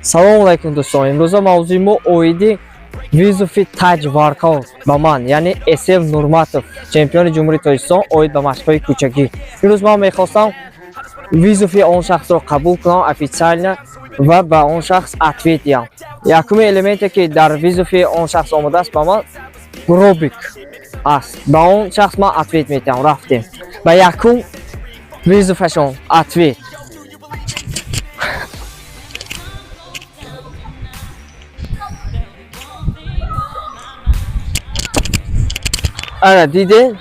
Салому алайкум, дӯстон. Имрӯза мавзӯи мо оиди вызови Таҷ Воркаут ба ман, яъне Эсев Нурматов, чемпиони Ҷумҳурии Тоҷикистон оид ба машқҳои кӯчагӣ. Имрӯз ман мехостам вызови он шахсро қабул кунам официально ва ба он шахс ответ диҳам. Якуми элементе, ки дар вызови он шахс омадааст ба ман, гробик аст. Ба он шахс ман ответ медиҳам. Рафтем ба якум вызовашон ответ. Ана, дидед,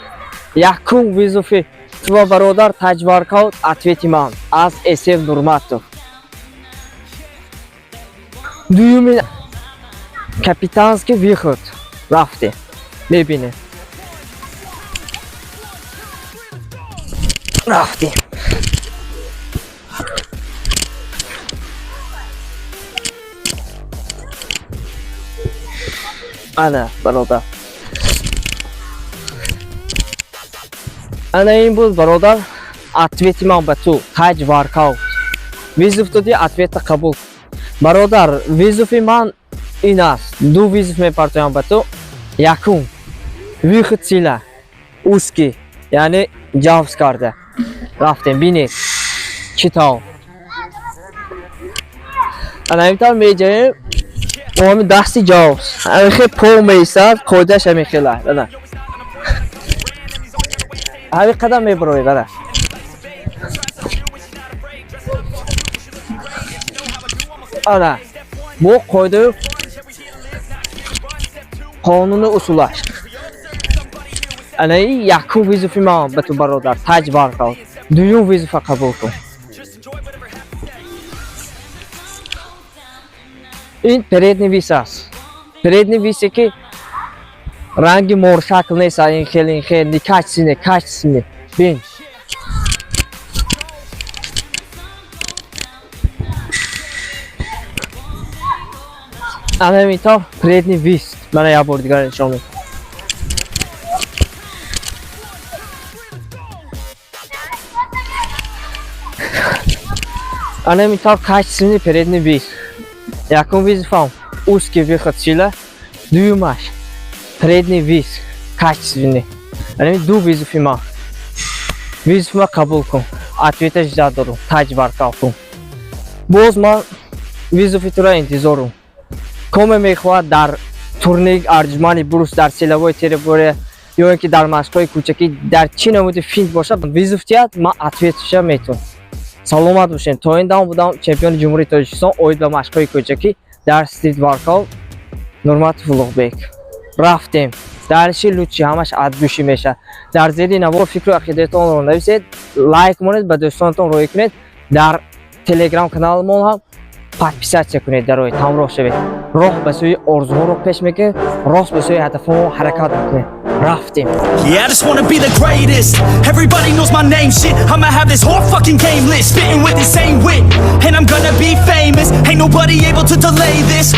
якум вызови ту, бародар Таҷ Воркаут, ответи ман аз Эсев Нурматов. Дуюми капитанский выход. Рафтем, мебинем, рафтем. Ана, бародар, ана ин буд, бародар, ответи ман ба ту, Таҷ Воркаут. Вызов додӣ, ответа қабул, бародар. Вызови ман ин аст: ду вызов мепартоям ба ту. Якум выход сила узкий, яъне ҷавз карда. Рафтем, бинед чӣ тавр. Ана ин тавр меҷаем бо ҳамин дасти ҷавз, ҳамин хел по меистад, қоидааш ҳамин хел аст. Ана ҳамин қадам мебароед, ана. Ана бо қоидаю қонуну усулаш. Ана ин якум вызови ман ба ту, бародар Таҷ Воркаут. Дуюм вызова қабул кун. Ин передний вис аст, передний висе, ки ранги моршакл нест. Ин хел, ин хел некачественный, качественный. Бин. Ана ҳамин тавр передний вис. Мана як бор дигар нишон медиҳам. Ана ҳамин тавр качественный передний вис. Якум вызовам узкий выход сила, дуюмаш передний вис качественный. Ана ҳамин ду вызови ман. Вызови ман қабул кун, ответа ждать дорум, Таҷ Воркаут. Боз ман вызови туро интизорум. Коме мехоҳад дар турник арҷмани брус, дар силовой территория ё ин ки дар машқҳои кӯчакӣ, дар чӣ намуди финт бошад, вызов диҳад, ман ответша метавонам. Саломат бошед. То ин дам будам чемпиони Ҷумҳурии Тоҷикистон оид ба машқҳои кӯчакӣ дар стрит воркаут Нурматов Улуғбек. Рафтем дальше, лучше ҳамаш от души мешавад. Дар зери навор фикру ақидаатонро нависед, лайк монед, ба дӯстонатон роҳӣ кунед, дар Телеграм каналамон ҳам подписаться кунед, дароед, ҳамроҳ шавед. Роҳ ба сӯи орзуҳоро пеш мекунем, рост ба сӯи ҳадафҳомо ҳаракат мекунем. Рафтем. Yeah, I just wanna be the greatest. Everybody knows my name, shit. I'ma have this whole fucking game list, spitting with the same wit. And I'm gonna be famous. Ain't nobody able to delay this.